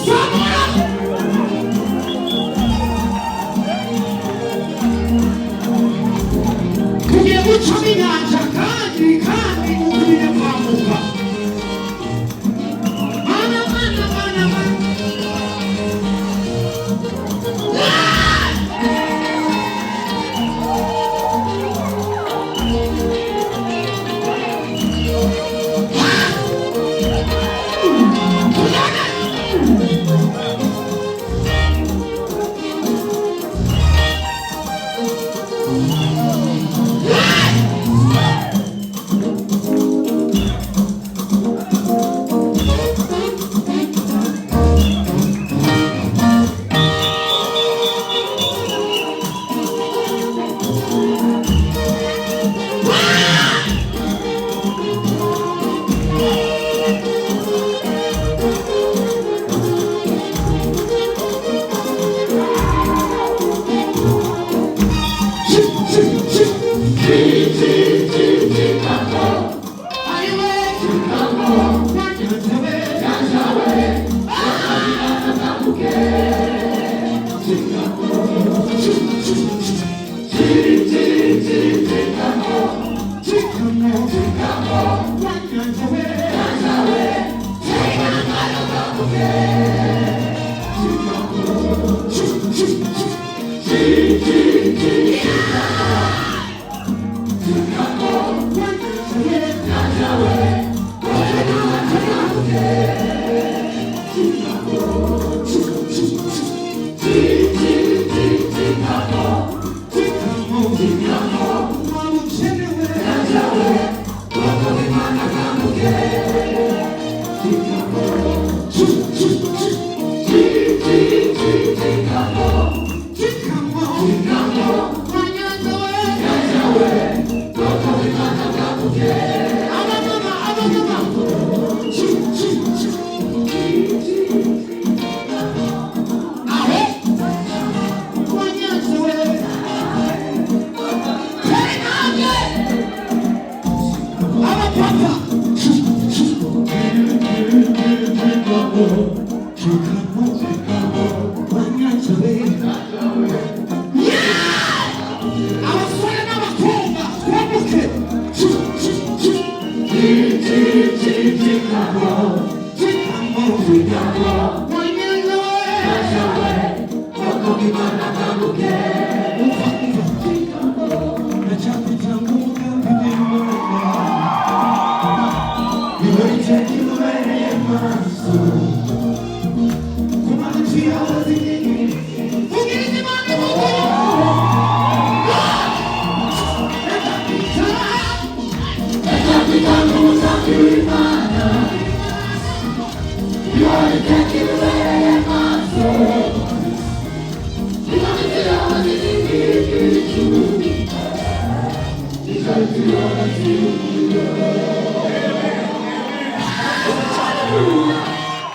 Samura. Tugiye gucamo inyanja kandi ukwiye kwambuka. Mana, mana, mana, mana. Tujyane. Ayiwe. Wanyanzawe. Chikamo. Wanyanzawe. Abasore n'abakobwa twambuke.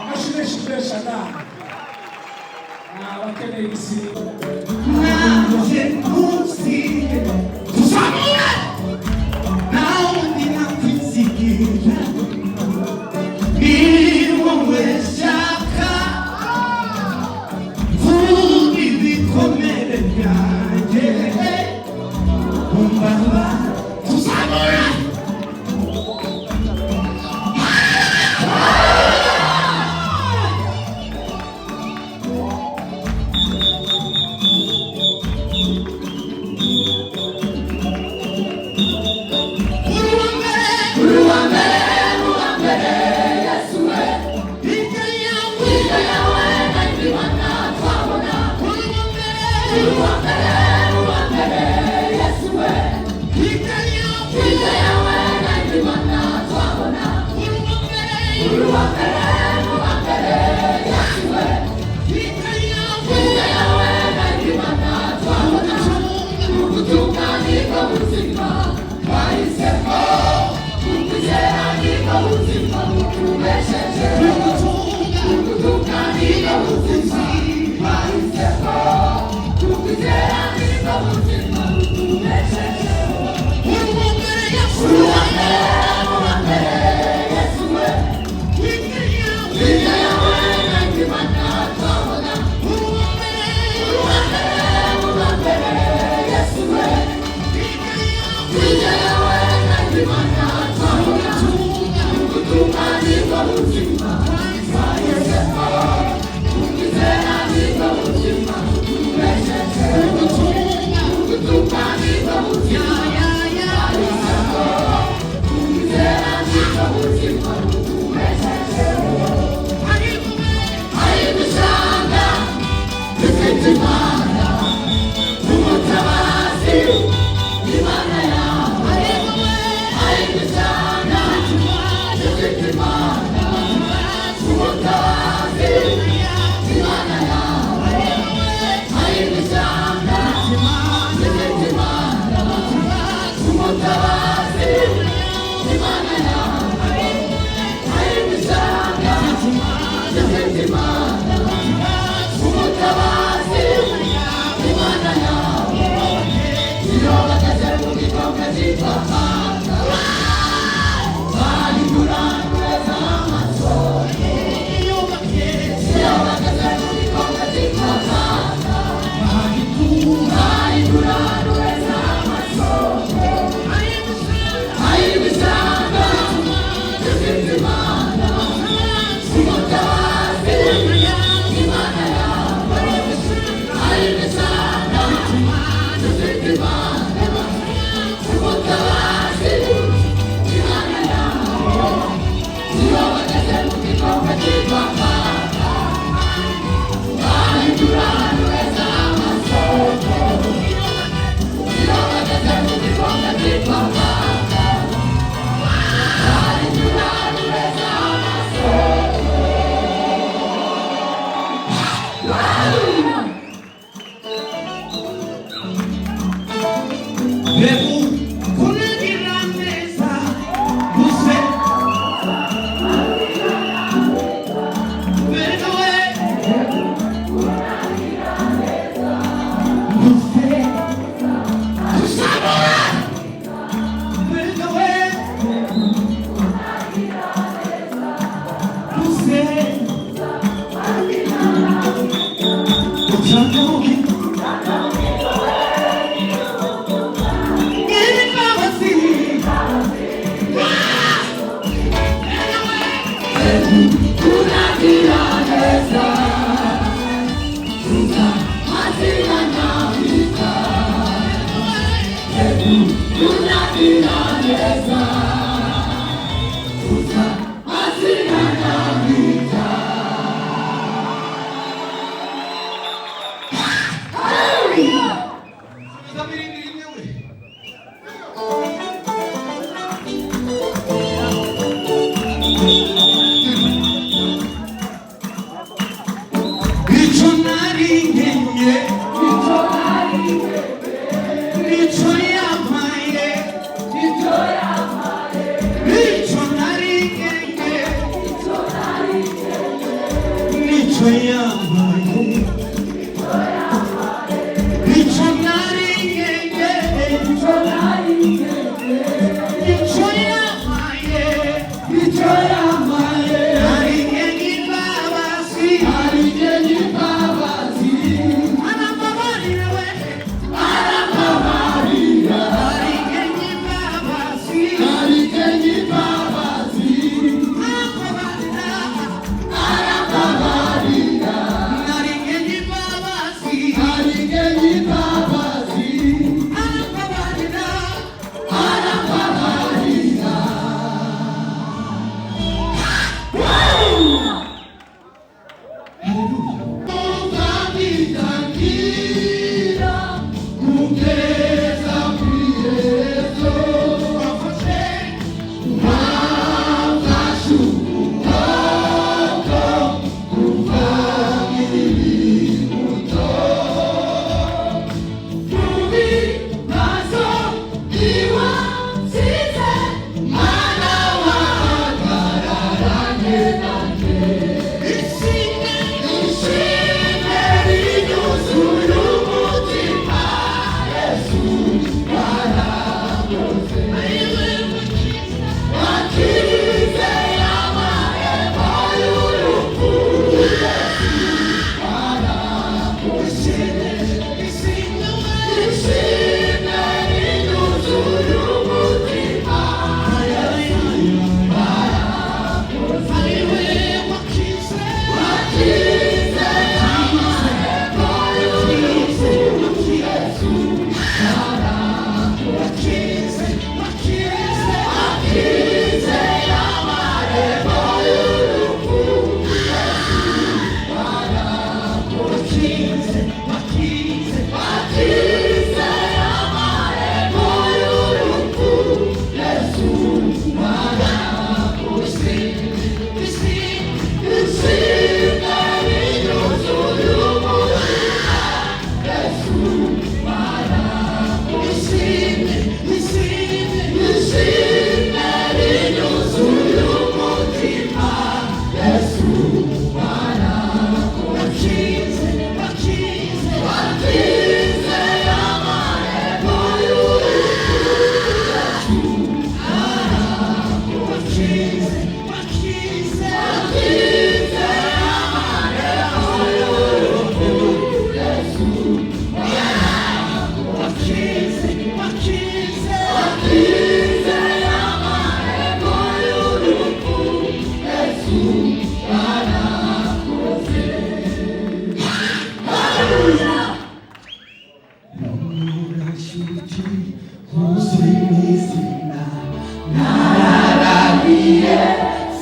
Amashyi menshi menshi ana abakeneye igisibo. Nanjye ntusige tuzamure nawe undi nakwizigira ni wowe shaka vuga ibikomere byanjye umbaba tuzamure. Icyo nari nkenye, icyo yampaye,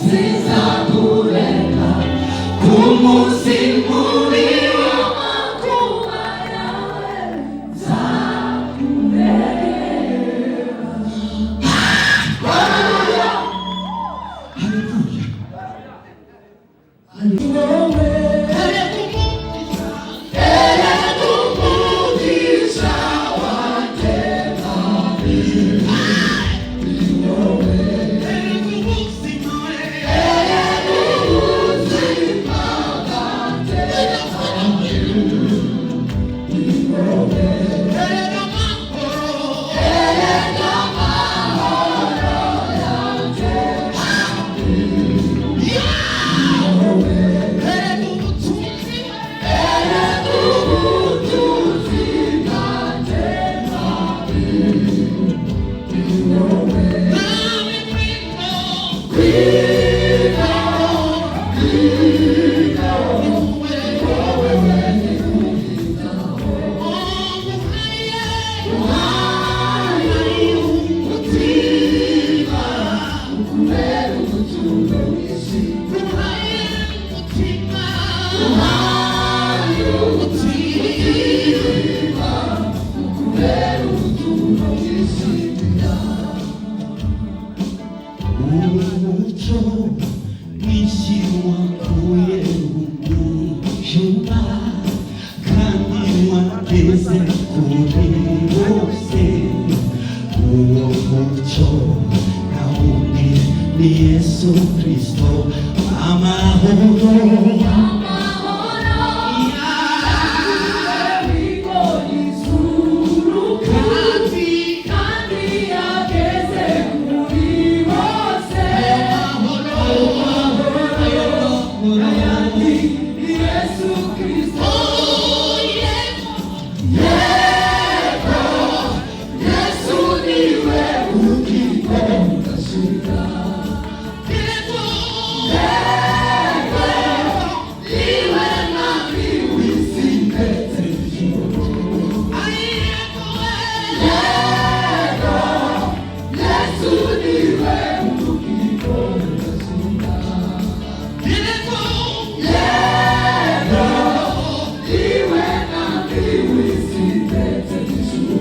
Sinzakureka ku munsi mubi Amakuba yawe nzakureba. Erega umugisha wanjye Erega ubuzima erega ubuzima bwanjye Erega amahoro erega amahoro yanjye Erega ubutunzi erega ubutunzi bwanjye Nawe kwino kwino Umuco mwinshi wakuye umwijima kandi wageze kuri bose. Uwo muco nta wundi ni Yesu Kristo, amahoro. Amahoro ibigori zuruka kandi yageze kuri bose. Ayandi ni Yesu Kristo. Yesu niwe ubugingo budashira. Yego, niwe mwami w'isi ndetse n'ijuru. Yego, Yesu niwe ubugingo budashira. Yego, niwe mwami w'isi ndetse n'ijuru.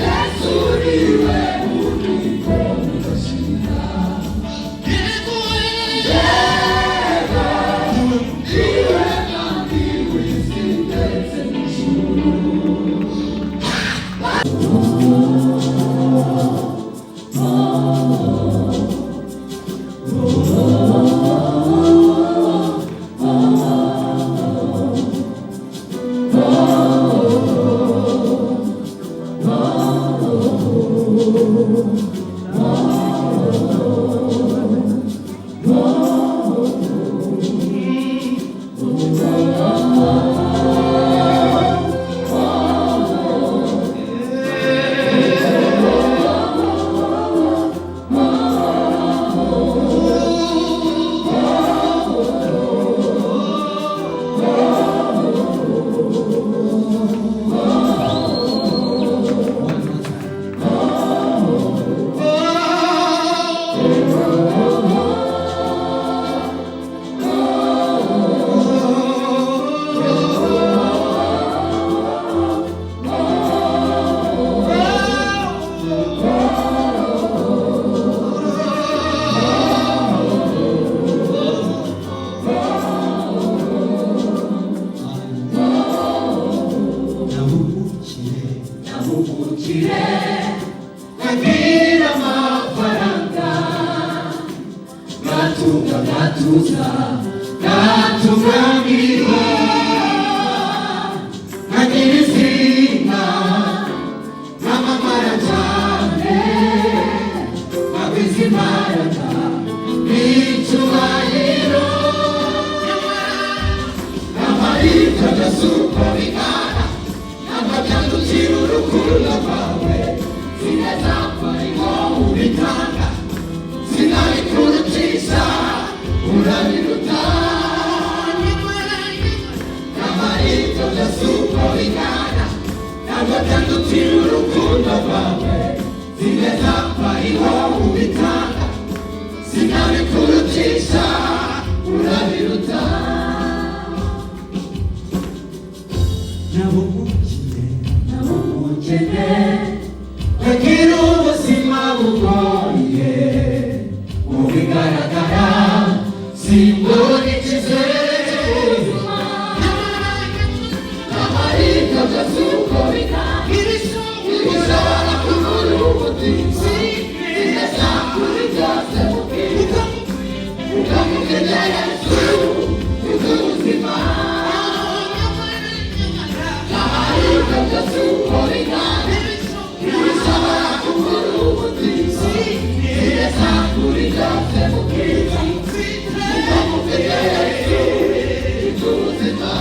Yesu niwe ubugingo budashira. Yego, niwe mwami w'isi ndetse n'ijuru. Nahubukire Nkagira amafaranga ngatunga ngatuza ngatunganirwa nkagira izina nkamamara cyane nkagwiza imbaraga n'icyubahiro n'amarika byose uko bingana ntabwo byandukira urukundo rwawe sinazakora ubitanga sinabikurutisha urabiruta n'amarika byose uko bingana ntabwo byandukira urukundo rwawe. Sineza ari wowe ubitanga, sinabikurutisha, urabiruta. Nabumukire Nabumukene Agira ubuzima bugoye, mu bigaragara simbona icyizere cy'ubuzima. Amarira byose uko bingana, ntibishobora kuvura umutima. Sineza kuri byose mu bwiza, ukamufite Yesu, ufite ubuzima. Amarira byose uko bingana, ntibishobora kuvura umutima. Sineza kuri byose mu bwiza, ukamufite Yesu, ufite ubuzima.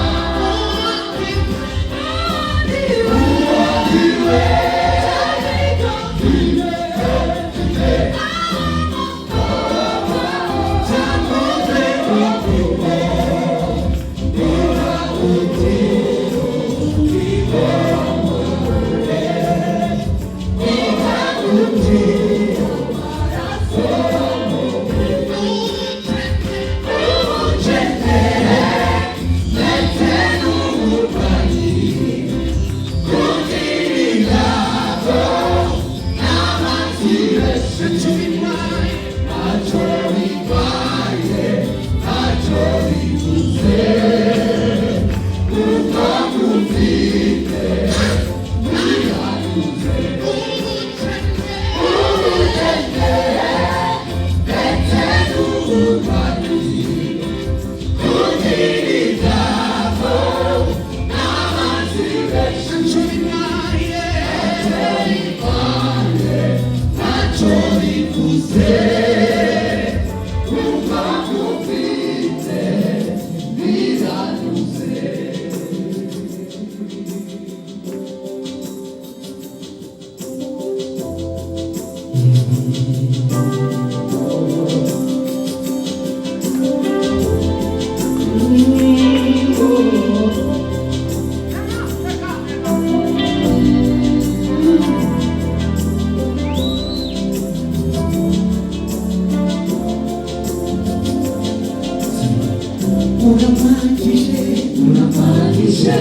Urampagije, urampagije,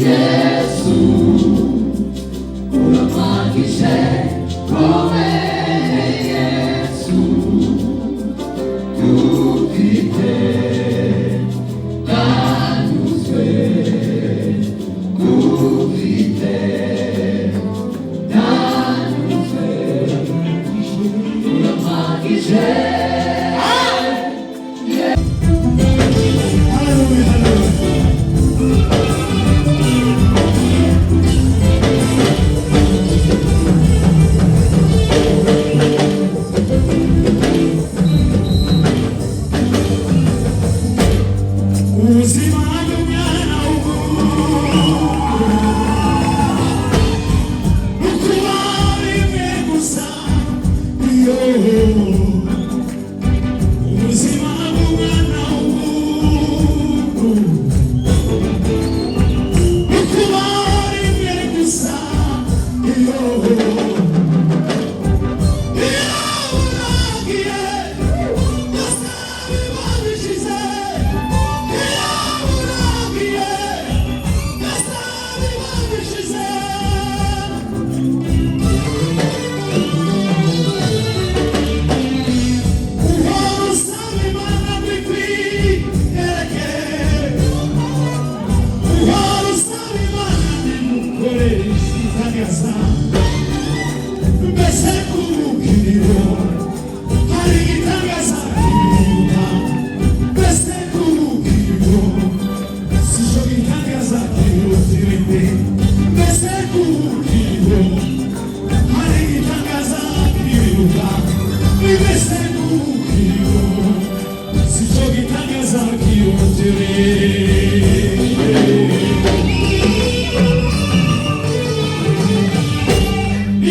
Yesu, urampagije, wowe Yesu, Dufite ndanyuzwe, dufite ndanyuzwe, urampagije. Haleluya, haleluya. Ubuzima bw'umwana w'umuntu ukuba rimwe gusa, iyo ubuzima bw'umwana w'umuntu ukuba rimwe gusa, iyo iyo uragiye byose biba bishize, iyo uragiye byose biba bishize.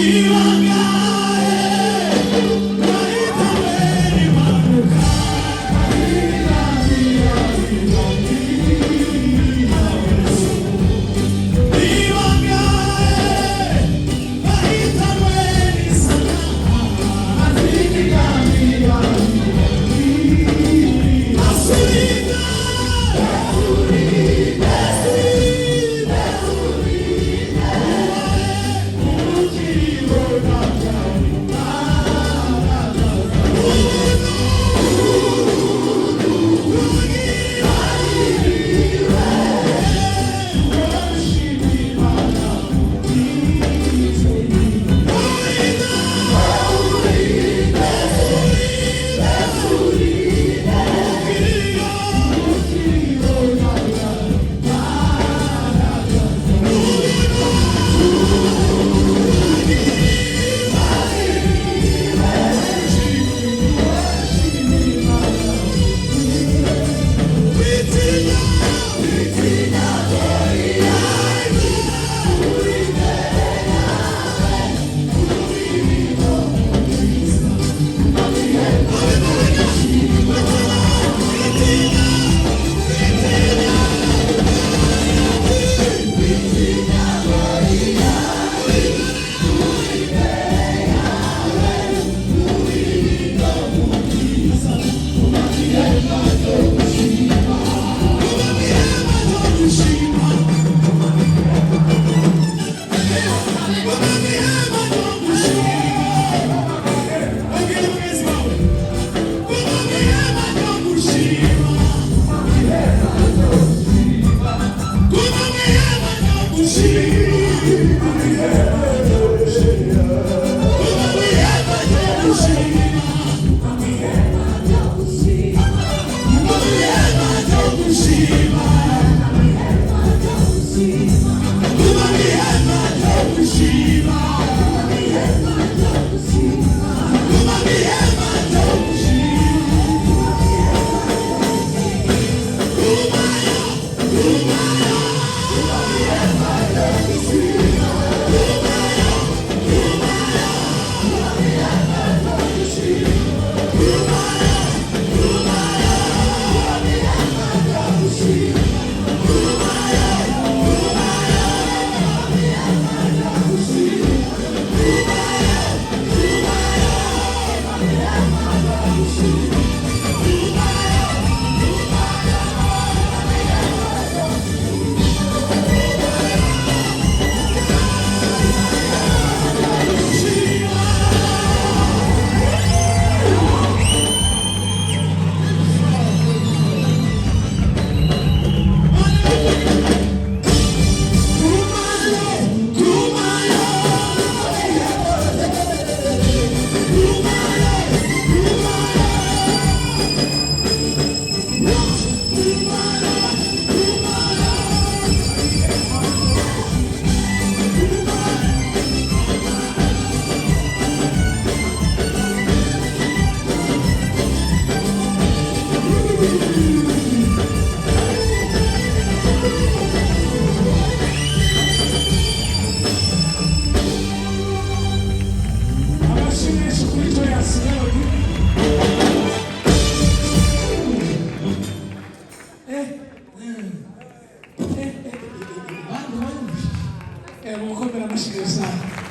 Ibanga, Nice melody. Eh, eh, eh, eh, bantu banyumvise. Mukomere amashyi sana.